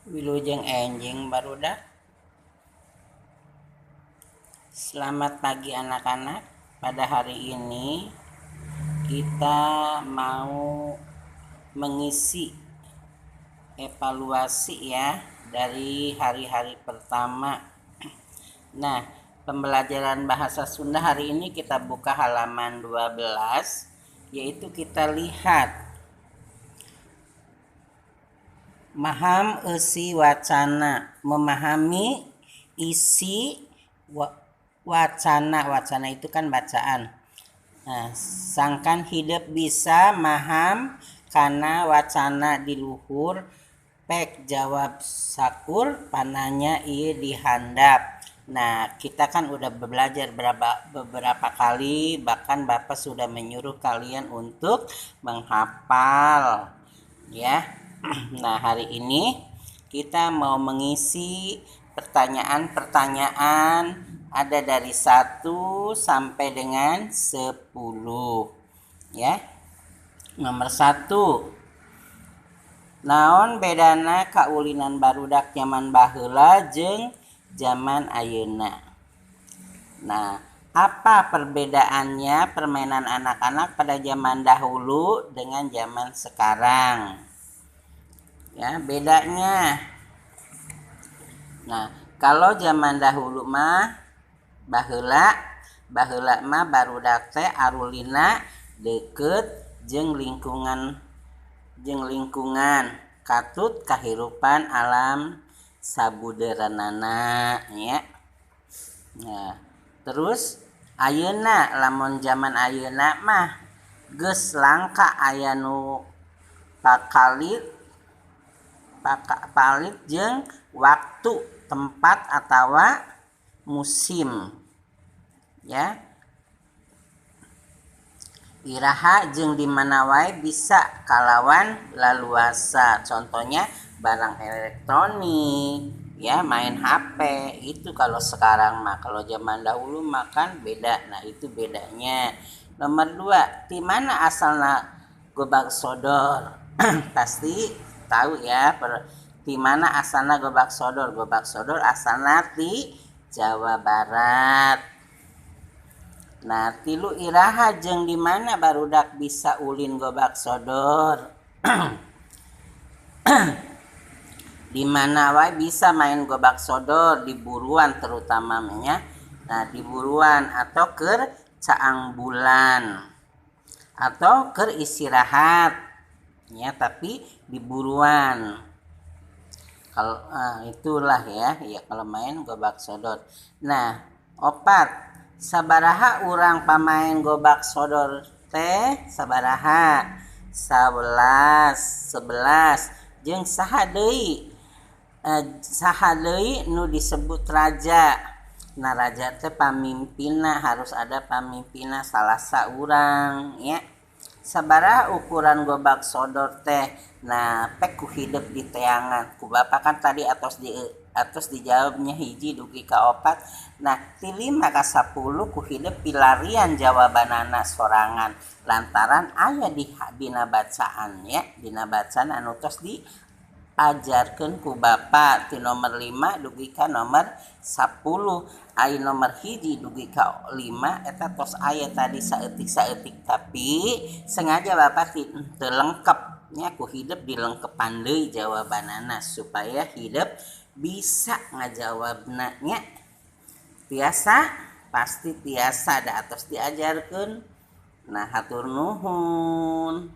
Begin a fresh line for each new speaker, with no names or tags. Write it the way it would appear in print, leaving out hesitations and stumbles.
Wilujeng enjing barudak. Selamat pagi anak-anak. Pada hari ini kita mau mengisi evaluasi ya dari hari-hari pertama. Nah, pembelajaran bahasa Sunda hari ini kita buka halaman 12, yaitu kita lihat maham eusi wacana, memahami isi wacana. Wacana itu kan bacaan. Nah, sangkan hidup bisa maham karena wacana di luhur pek jawab sakur pananya ieu dihandap. Nah, kita kan udah belajar beberapa kali, bahkan Bapak sudah menyuruh kalian untuk menghafal ya. Nah, hari ini kita mau mengisi pertanyaan-pertanyaan ada dari 1 sampai dengan 10 ya. Nomor 1. Naon bedana kaulinan barudak zaman baheula jeung zaman ayeuna? Nah, apa perbedaannya permainan anak-anak pada zaman dahulu dengan zaman sekarang? Ya, bedanya. Nah, kalau zaman dahulu mah baheula mah barudak teh arulina deukeut jeung lingkungan katut kahirupan alam sabuderanana ya. Nah, terus ayeuna lamun zaman ayeuna mah geus langka aya nu pakalit palit jeung waktu, tempat atawa musim ya. Iraha jeung di mana wae bisa kalawan laluasa. Contohnya barang elektronik ya, main HP itu kalau sekarang mah. Kalau zaman dahulu mah kan beda. Nah, itu bedanya. Nomor 2, di mana asalna gobak sodor? Pasti tahu ya, di mana asalna gobak sodor? Gobak sodor asalna di Jawa Barat. Nah, tilu iraha jeung di mana barudak bisa ulin gobak sodor? Di mana wae bisa main gobak sodor, di buruan terutama nya. Nah, di buruan atau keur caang bulan atau keur istirahat ya, tapi di buruan. Kalau itulah ya, ya kalau main gobak sodor. Nah, 4, sabaraha urang pamain gobak sodor teh? Sabaraha? 11 jeung saha deui? Saha deui nu disebut raja? Nah, raja teh pamimpinna, harus ada pamimpinna salah saurang ya. Sabaraha ukuran gobak sodor teh? Nah, pek ku hidep di teangan. Ku bapak kan tadi atos dijawabnya 1 dugi ka 4. Nah, ti 5 ka 10 ku hidep pilarian jawabanana sorangan. Lantaran aya di dina bacaan ya, dina bacaan anu tos diajarkeun ku bapak ti nomor 5 dugi ka nomor 10. Ai nomor 1 dugi ka 5 eta tos aya tadi saeutik-saeutik, tapi sengaja bapak teu lengkap nya, ku hidep dilengkepan deui jawabanana supaya hidep bisa ngajawabna nya. Tiasa, pasti tiasa da atos diajarkeun. Nah, hatur nuhun.